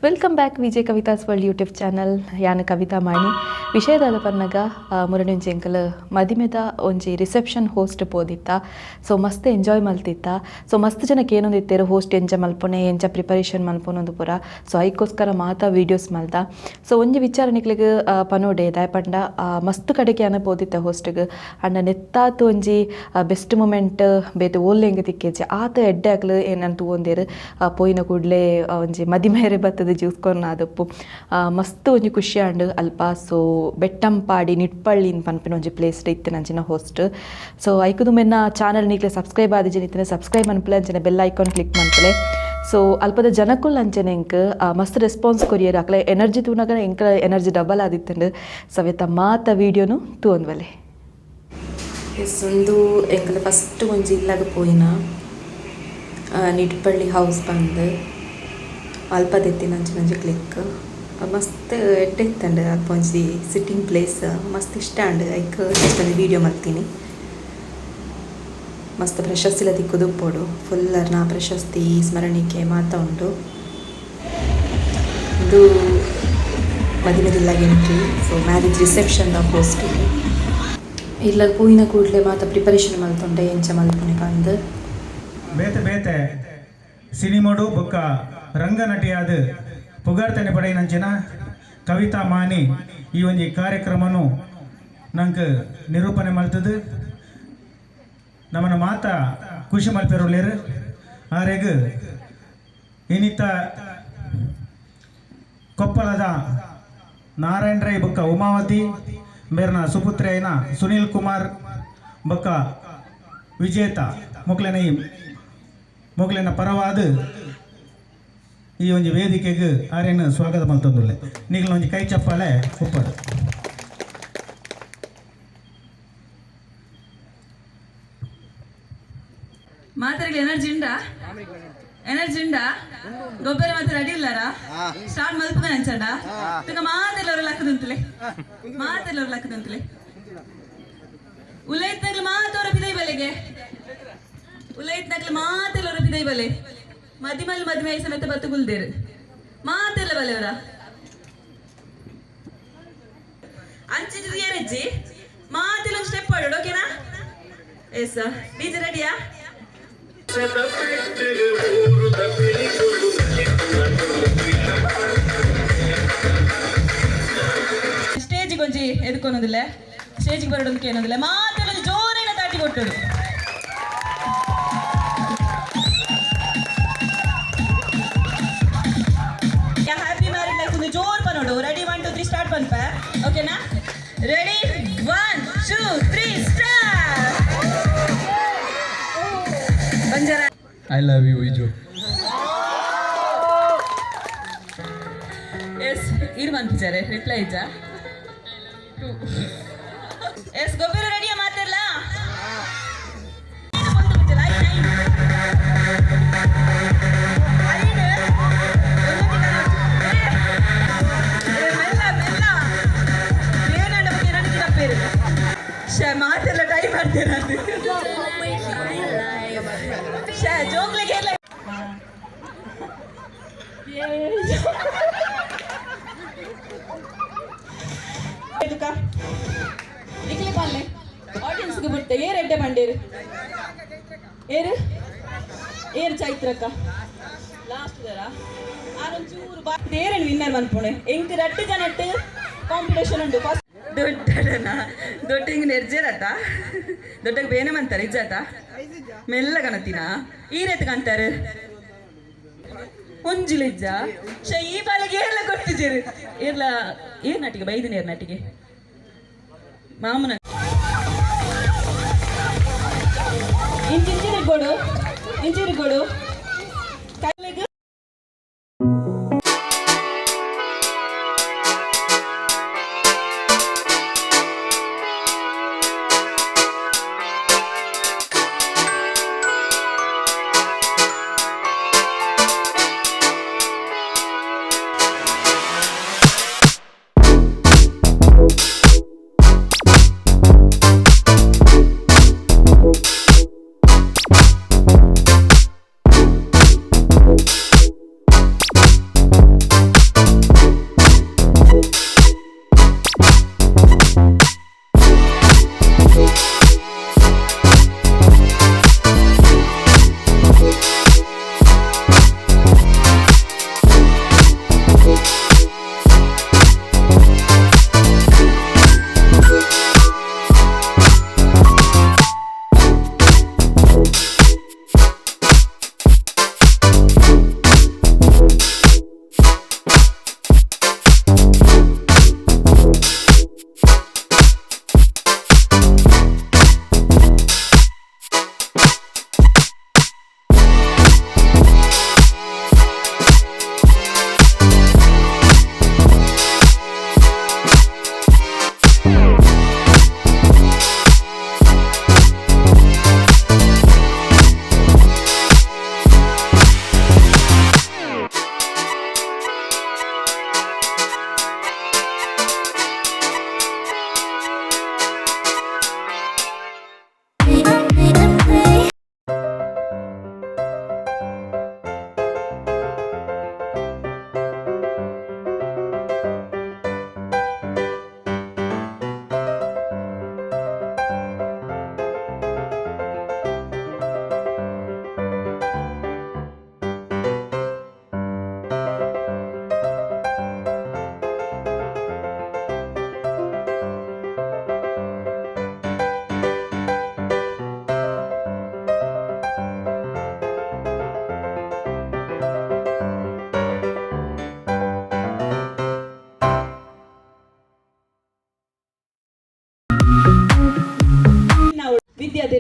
Welcome back Vijay Kavitha's world YouTube channel. ಯಾನ್ ಕವಿತಾ ಮಾಣಿ. ವಿಷಯದಾದ ಪನ್ನಗ ಮುರಣಿಂಚಿ ಎಂಕಲ್ ಮದಿಮೆದ ಒಂಜಿ ರಿಸೆಪ್ಷನ್ ಹೋಸ್ಟ್ ಪೋದಿತ್ತ. ಸೊ ಮಸ್ತ್ ಎಂಜಾಯ್ ಮಲ್ತಿತ್ತ. ಸೊ ಮಸ್ತ್ ಜನಕ್ಕೆ ಏನೊಂದಿತ್ತೇರು, ಹೋಸ್ಟ್ ಎಂಚ ಮಲ್ಪೊನೆ, ಎಂಚ ಪ್ರಿಪರೇಷನ್ ಮಲ್ಪೊನೊಂದು ಪೂರ. ಸೊ ಐಕೋಸ್ಕರ ಮಾತ ವೀಡಿಯೋಸ್ ಮಲ್ದ. ಸೊ ಒಂಜಿ ವಿಚಾರ ನಿಕ್ಲೆಗ್ ಪನೋಡೆ ದಾಯ ಪಂಡ, ಮಸ್ತ್ ಕಡೆಗೆ ಯಾನ ಪೋದಿತ್ತ ಹೋಸ್ಟ್ಗ್. ಅಂಡ ನೆತ್ತಾತ್ ಒಂಜಿ ಬೆಸ್ಟ್ ಮೂಮೆಂಟ್ ಬೇತೆ ಓಲ್ ಎಂಕ್ ತಿಕ್ಕೆಜಿ. ಆತ ಎಡ್ಡೆ ಅಕ್ಲು ಏನನ್ ತೂವೊಂದೇರು. ಪೋಯಿನ ಕೂಡ್ಲೆ ಒಂಜಿ ಮದಿಮೇರೆ ಬತ್ತದ ಜ್ಯೂಸ್ ಕೊರ್ನ ಆದಪ್ಪು. ಮಸ್ತ್ ಒಂಜಿ ಖುಷಿ ಆಂಡ್ ಅಲ್ಪ. ಸೊ ಬೆಟ್ಟಂಪಾಡಿ ನಿಟ್ಪಳ್ಳಿ ಪನ್ಪಿನ ಒಂಜಿ ಪ್ಲೇಸ್ ಇತ್ತಿನ ಅಂಚಿನ ಹೋಸ್ಟ್. ಸೊ ಐಕುದು ಮೆನ್ನ ಚಾನಲ್ ನಿಕ್ಲೆ ಸಬ್ಸ್ಕ್ರೈಬ್ ಆದಿಜಿ ಇತ್ತಿನ ಸಬ್ಸ್ಕ್ರೈಬ್ ಮನ್ಪುಲೆ, ಅಂಚನೆ ಬೆಲ್ ಐಕಾನ್ ಕ್ಲಿಕ್ ಮನ್ಪುಲೆ. ಸೊ ಅಲ್ಪದ ಜನಕುಲ್ ಅಂಚನೆ ಎಂಕ್ ಮಸ್ತ್ ರೆಸ್ಪಾನ್ಸ್ ಕೊರಿಯರ್. ಅಕ್ಲೆ ಎನರ್ಜಿ ತೂನಗ ಎಂಕ್ ಎನರ್ಜಿ ಡಬಲ್ ಆದಿತ್ತುಂಡು. ಸವೇತ ಮಾತ ವೀಡಿಯೋನು ತೂವೊಂದ್ವಲೆ. ಎಸ್, ಒಂದು ಎಂಕಲ್ ಫಸ್ಟ್ ಒಂಜಿ ಇಲ್ಲಗ ಪೋಯಿನ ನಿಟ್ಪಳ್ಳಿ ಹೌಸ್ ಬಂದು ಅಲ್ಪ ದೆತ್ತಿನ ಅಂಚಿನ ಕ್ಲಿಕ್. ಮಸ್ತ್ ಎಡ್ಡೆ ಇತ್ತಂಡು. ಅಲ್ಪ ಒಂಜಿ ಸಿಟ್ಟಿಂಗ್ ಪ್ಲೇಸ್ ಮಸ್ತ್ ಇಷ್ಟ ಆಂಡ್. ಐಕ್ ಜಸ್ಟ್ ಒಂಜಿ ವೀಡಿಯೋ ಮಲ್ತೀನಿ. ಮಸ್ತ್ ಪ್ರಶಸ್ತಿಲ ತಿಕ್ಕುದುಪ್ಪೊಡು ಫುಲ್ಲರ್ನ ಪ್ರಶಸ್ತಿ ಸ್ಮರಣಿಕೆ ಮಾತ ಉಂಡು. ಇದು ಮದಿಮೆದಿಲ್ಲಾಗ ಎಂಟ್ರಿ. ಸೊ ಮ್ಯಾರೇಜ್ ರಿಸೆಪ್ಷನ್ ದ ಹೋಸ್ಟ್. ಇಲ್ಲ ಪೋಯಿನ ಕೂಡಲೇ ಮಾತ ಪ್ರಿಪರೇಷನ್ ಮಲ್ತೊಂಡೆ, ಎಂಚ ಮಲ್ಪುನೆ ಪಂದ್. ಬೇತೆ ಬೇತೆ ಸಿನಿಮೋಡು ಬೊಕ್ಕ ರಂಗನಟಿಯಾದ ಪುಗಾರ್ತನೆ ಪಡೆಯಿನಂಚಿನ ಕವಿತಾ ಮಾನಿ ಈ ಒಂಜಿ ಕಾರ್ಯಕ್ರಮನು ನಂಗೆ ನಿರೂಪಣೆ ಮಲ್ತದು ನಮ್ಮನ್ನ ಮಾತ ಖುಷಿ ಮಲ್ಪೆರುಳ್ಳೇರು. ಆರೆಗ್ ಇನ್ನಿತ ಕೊಪ್ಪಳದ ನಾರಾಯಣ ರೈ ಬೊಕ್ಕ ಉಮಾವತಿ ಮೇರ್ನ ಸುಪುತ್ರಿ అయిన ಸುನೀಲ್ ಕುಮಾರ್ ಬೊಕ್ಕ ವಿಜೇತ ಮೊಕ್ಲೆನ ಈ ಮೊಕ್ಲೆನ ಪರವಾದ ಈ ಒಂಜಿ ವೇದಿಕೆಗೆ ಆರೇನು ಸ್ವಾಗತ ಮಲ್ತೊಂದುಲ್ಲೆ. ನಿಗ್ಲ ಒಂಜಿ ಕೈ ಚಪ್ಪಾಳೆ ಉಪ್ಪಡು. ಮಾತ್ರೆಗೆ ಎನರ್ಜಿ ಉಂಡಾ? ಎನರ್ಜಿ ಉಂಡಾ? ಗೊಬ್ಬರ ಮಾತ್ರ ರೆಡಿ ಇಲ್ಲಾರಾ? ಸ್ಟಾರ್ಟ್ ಮಲ್ಪುಗ ನಂಚಂಡ ತುಕ ಮಾತೆಲ್ಲವರು ಲಕ್ಕದಂತಲೆ, ಮಾತೆಲ್ಲವರು ಲಕ್ಕದಂತಲೆ. ಉಲೈತ್ನಗ್ಲು ಮಾತವರ ಬಿದೈ ಬಲೆಗೆ, ಉಲೈತ್ನಗ್ಲು ಮಾತೆಲ್ಲವರ ಬಿದೈ ಬಲೆ. ಮದಿಮಲ್ ಮದಿಮೆ ಸಮೇತ ಬತ್ತು ಗುಲ್ದೇರು ಮಾತೆಲ್ಲ ಬಲೆಯವರ ಅಂಚಿನ ಏರಜ್ಜಿ ಮಾತೆಲ್ಲ ಒಂದು ಸ್ಟೆಪ್ ಆಡೋಡು, ಓಕೆನಾ? S, DJ ರೆಡಿಯಾ? ಸ್ಟೇಜಿಗೆ ಒಂಜಿ ಎದ್ಕೊನೋದಿಲ್ಲ, ಸ್ಟೇಜಿಗೆ ಬರೋದಕ್ಕೆ ಏನೋದಿಲ್ಲ. ಮಾತೆಲ್ಲ ಜೋರೇನ ತಾಟಿ ಕೊಟ್ಟರು. ಹ್ಯಾಪಿ ಮ್ಯಾರೇಜ್ ಲೈಫ್ ಒಂದು ಜೋರ್ ಪನೋಡು. ರೆಡಿ, 1 2 3 ಸ್ಟಾರ್ಟ್ ಪನ್ಪ, ಓಕೆನಾ? Ready, 1 2 3 start. ಬಂಜಾರ. I love you, Viju. S, ಇರು ಮನ್ಪಿಚಾರೆ ರಿಪ್ಲೈ ಇಜ್ಜ. ಎಸ್, ಗೊಬ್ಬರ ರೆಡಿಯಾ? ಮಾತಿರ್ಲ. ಮಾತೆಲ್ಲ ಟೈಮ್ ಮಾಡ್ತೇನೆ. ಶೇ ಜೋಕ್ಲಿಗೆ ಇಲ್ಲ. ನಿಕ್ಲೆ ಪಾಲ್ನೆ ಆಡಿಯನ್ಸ್ಗೆ ಬಿಡ್ತೆ. ಏರ್ ಎಡ್ಡೆ ಬಂಡೇರು, ಏರು ಏರು ಚೈತ್ರಕ್ಕ ಲಾಸ್ಟ್ ದರ ಆರೊಂಚೂರು ಬಾ. ಏರನ್ನು ವಿನ್ನರ್ ಮನ್ಪುಣೆ. ಎಂಕ್ ರಡ್ಡು ಜನಟ್ಟು ಕಾಂಪಿಟೇಷನ್ ಉಂಟು. ಫಸ್ಟ್ ದೊಡ್ಡನ ದೊಡ್ಡ ಹಿಂಗೆ ನೆರ್ಜೇರತ್ತ ದೊಡ್ಡಗೆ ಬೇನೆ ಮಂತಾರೆ ಇಜ್ಜಾತ ಮೆಲ್ಲ ಕಣತಿನ ಈ ರೇತ್ ಕಾಂತಾರೆ ಒಂಜಿಲಿಜ್ಜ. ಶ ಈ ಬಾಲಿಗೆ ಏರ್ಲ ಕೊಟ್ಟಿದ್ದೀರಿ ಏರ್ಲ ಏರ್ ನಾಟಿಗೆ ಬೈದಿನ ಏರ್ ನಾಟಿಗೆ ಮಾಮನ ಇಂಚಿಂಚಿರಿಗೋಡು ಇಂಚಿರಿಗೋಡು ಕೈಲೆಗ್.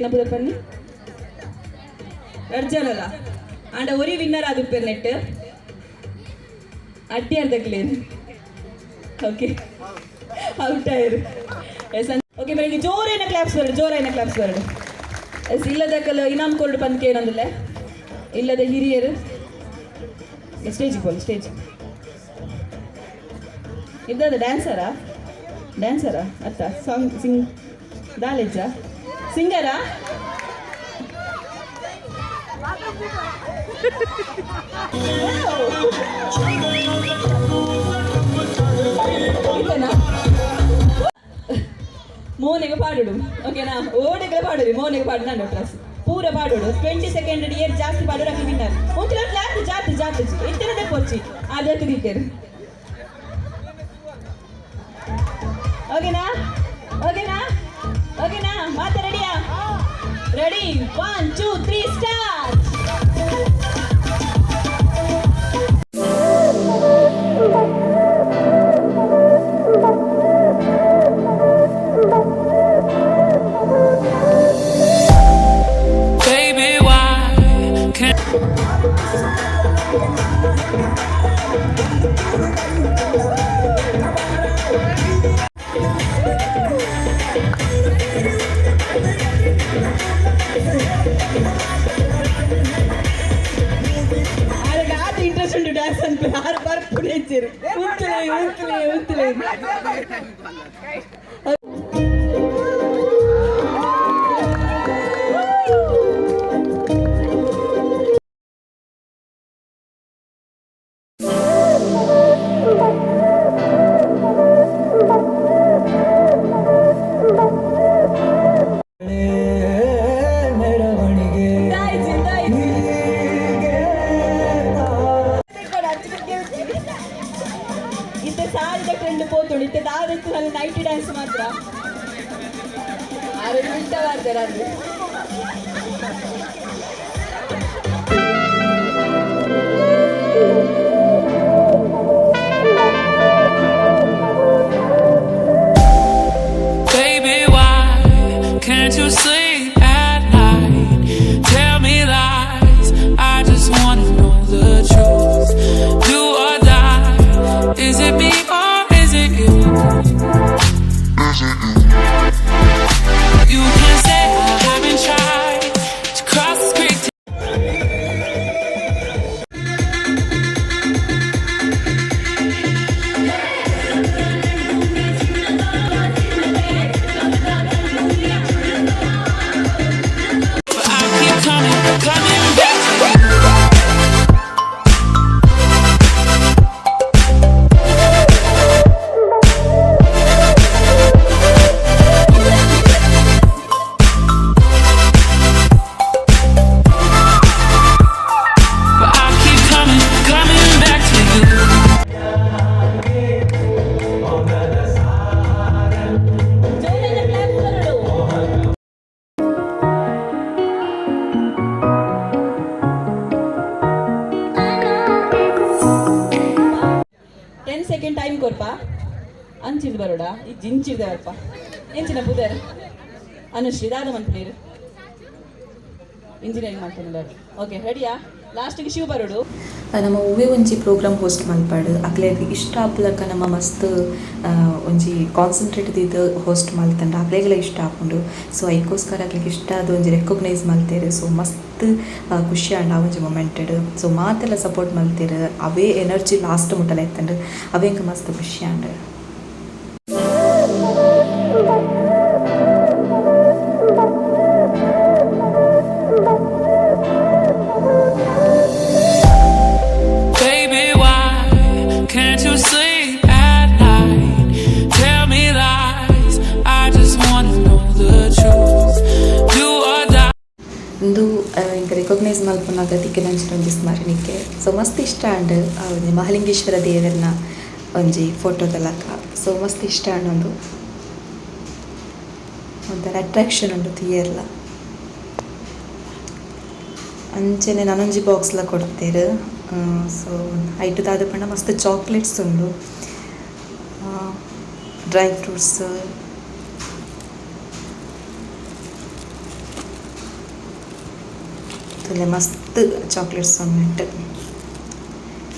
ಇರ್ನ ಪುದರ್ ಪನ್ನಿ ರಡ್ಜನಲ್ಲ ಆಂಡ ಒರಿ ವಿನ್ನರ್ ಆದುಪ್ಪೆರ್ ನೆಟ್ ಅಡ್ಡಿ ಅರ್ಧಕ್ಲೇನು. ಓಕೆ, ಔಟ್ ಆಯರು. ಎಸ್, ಓಕೆ, ಬೆಳಿಗ್ಗೆ ಜೋರೇನ ಕ್ಲಾಪ್ಸ್ ಬರಡು, ಜೋರೇನ ಕ್ಲಾಪ್ಸ್ ಬರಡು. ಎಸ್, ಇಲ್ಲದಕ್ಕಲ್ಲ ಇನಾಮ್ ಕೊರಡು ಪಂದ್ಕೆ ಏನಂದಿಲ್ಲ ಇಲ್ಲದ ಹಿರಿಯರು ಸ್ಟೇಜಿಗೆ ಬೋಲ್ ಸ್ಟೇಜ್ ಇದ್ದದ. ಡ್ಯಾನ್ಸರಾ, ಡ್ಯಾನ್ಸರಾ ಅತ್ತ ಸಾಂಗ್ ಸಿಂಗ್ ದಾಲೆಜ್ಜ ಸಿಂಗರಾ? ಇಲ್ಲನಾ? ಮೋನೆಗೆ ಪಾಡುಡು, ಓಕೆನಾ? ಓಡೆಗೆ ಪಾಡುರಿ, ಮೋನೆಗೆ ಪಾಡು. ನಾನು ಕ್ಲಾಸ್ ಪೂರ ಪಾಡೋಡು. 20 ಸೆಕೆಂಡ್ ಏರ್ ಜಾಸ್ತಿ ಪಾಡೋಡು ಅಕ್ಲಿ ವಿನ್ನರ್. ಒಂಚೂರು ಜಾತಿ ಜಾತಿ ಜಾತಿ ಇತ್ತಿರದೆ ಪೊಚ್ಚಿ ಅದೇ ತುದಿತ್ತೇರು. ಓಕೆನಾ? ಓಕೆನಾ? ಓಕೆನಾ? ಮಾತಾ ರೆಡಿಯಾ? Ready, one, two, three, start. Baby, why can't ಆರೆಗ್ ಆತ ಇಂಟ್ರೆಸ್ಟ್ ಉಂಟು ಡ್ಯಾನ್ಸ್ ಅಂತ. ಆರು ಬರ್ಪುಡು ಹೆಚ್ಚಿರು ಉಂತುಲೆ ಉಂತುಲೆ ಉಂತುಲೆ. ಮೆರವಣಿಗೆ. ದಾಯ್ಜಿ ದಾಯ್ಜಿ. ಇತ್ತೆ ಸಾರಿದ ಟ್ರೆಂಡ್ ಪೋತುಂಡು. ಇತ್ತೆ ದಾದಿತ್ತು ಅಲ್ಲಿ ನೈಟ್ ಡ್ಯಾನ್ಸ್ ಮಾತ್ರ. ಆರು ಉಲ್ಟಾ ಬರ್ತಾರೆ ಅದು. Baby, why can't you sleep at night? Tell me lies. I just wanna know the truth. Do or die. Is it me or is it you? You can say I haven't tried to cross this creek. But I keep coming, coming back to you. But I keep coming, coming back to you. ಜೋರಾದ claps ಬರಡು. 10 second time ಕೊರ್ಪ. ಅಂಚಿದ್ Baroda, ಈ ಜಿಂಚಿದ ಬರ್ಪ. ಎಂಚಿನ ಪುದರ್? ಅನುಶ್ರೀ. ದಾದ ಮನ್ಪುನೀರು? Engineering ಮಾಡ್ತಾನೆ. Okay, ರೆಡಿಯಾ? ಲಾಸ್ಟಿಗೆ ಶಿವ ಬರೋಡು. ನಮ್ಮ ಒವ್ವೆ ಒಂಜಿ ಪ್ರೋಗ್ರಾಮ್ ಹೋಸ್ಟ್ ಮಲ್ಪಡ್ ಅಕ್ಲೆಗ್ ಇಷ್ಟ ಆಪುಲಕ ನಮ್ಮ ಮಸ್ತ್ ಒಂಜಿ ಕಾನ್ಸಂಟ್ರೇಟ್ ದೀದ್ ಹೋಸ್ಟ್ ಮಲ್ತಂಡ ಅಕ್ಲೆಗ್ಲ ಇಷ್ಟ ಆಪುಂಡು. ಸೊ ಐಕೋಸ್ಕರ ಅಕ್ಲೆಗ್ ಇಷ್ಟ ಆದ್ ಒಂಜಿ ರೆಕೊಗ್ನೈಸ್ ಮಲ್ತೆರ್. ಸೊ ಮಸ್ತ್ ಖುಷಿ ಆಂಡ್ ಆ ಒಂಜಿ ಮೊಮೆಂಟೆಡ್. ಸೊ ಮಾತೆಲ್ಲ ಸಪೋರ್ಟ್ ಮಲ್ತೆರ್. ಅವೇ ಎನರ್ಜಿ ಲಾಸ್ಟ್ ಮುಟ್ಟಲ ಇತ್ತಂಡ್. ಅವೇ ಎಂಕ್ ಮಸ್ತ್ ಖುಷಿ ಆಂಡ್. Baby, why can't you sleep at night? Tell me lies. I just wanna know the truth. Do or die. ಉಂದು ಎಂಕ್ ರೆಕೊಗ್ನೈಸ್ ಮಲ್ಪುನಗ ತಿಕ್ಕಿನಂಚಿನ ಒಂಜಿ ಸ್ಮರಣಿಕೆ. ಸೊ ಮಸ್ತ್ ಇಷ್ಟ ಆಂಡ್. ಆ ಒಂಜಿ ಮಹಾಲಿಂಗೇಶ್ವರ ದೇವೆರ್ನ ಒಂಜಿ ಫೋಟೋದ ಲಕ. ಸೊ ಮಸ್ತ್ ಇಷ್ಟ ಆಂಡ್. ಉಂದು ಒಂಥರ ಅಟ್ರಾಕ್ಷನ್ ಉಂಡು ತೂಯೆರ್ಲ. ಅಂಚನೆ ನನೊಂಜಿ ಬಾಕ್ಸ್ಲ ಕೊಡ್ತೆರ್. ಸೊ ಐಟ್ ದಾದ ಪಂಡ ಮಸ್ತ್ ಚಾಕ್ಲೇಟ್ಸ್ ಉಂಡು, ಡ್ರೈ ಫ್ರೂಟ್ಸ್. ತೂಲೆ ಮಸ್ತ್ ಚಾಕ್ಲೇಟ್ಸ್ ಉಂಡು.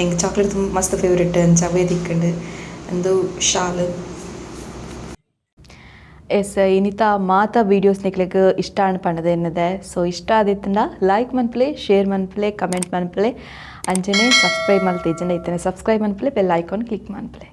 ಎಂಕ್ ಚಾಕ್ಲೇಟ್ ಮಸ್ತ್ ಫೇವರೇಟ್, ಅಂಚ ಅವೇ ತಿಕ್ಕುಂಡು. ಉಂದು ಶಾಲ್. ಎಸ್, ಇನಿತ ಮಾತ ವೀಡಿಯೋಸ್ ನಿಕ್ಲೆಗ್ ಇಷ್ಟ ಆಂಡ್ ಪಂಡದ ಎನ್ನದೆ. ಸೊ ಇಷ್ಟ ಆದಿತ್ತಂಡ ಲೈಕ್ ಮನ್ಪುಲೆ, ಶೇರ್ ಮನ್ಪುಲೆ, ಕಮೆಂಟ್ ಮನ್ಪುಲೆ. ಅಂಚನೆ ಸಬ್ಸ್ಕ್ರೈಬ್ ಮಲ್ತಿಜ್ಜಂಡ ಇತ್ತನೆ ಸಬ್ಸ್ಕ್ರೈಬ್ ಮನ್ಪುಲೆ, ಬೆಲ್ ಐಕಾನ್ ಕ್ಲಿಕ್ ಮನ್ಪುಲೆ.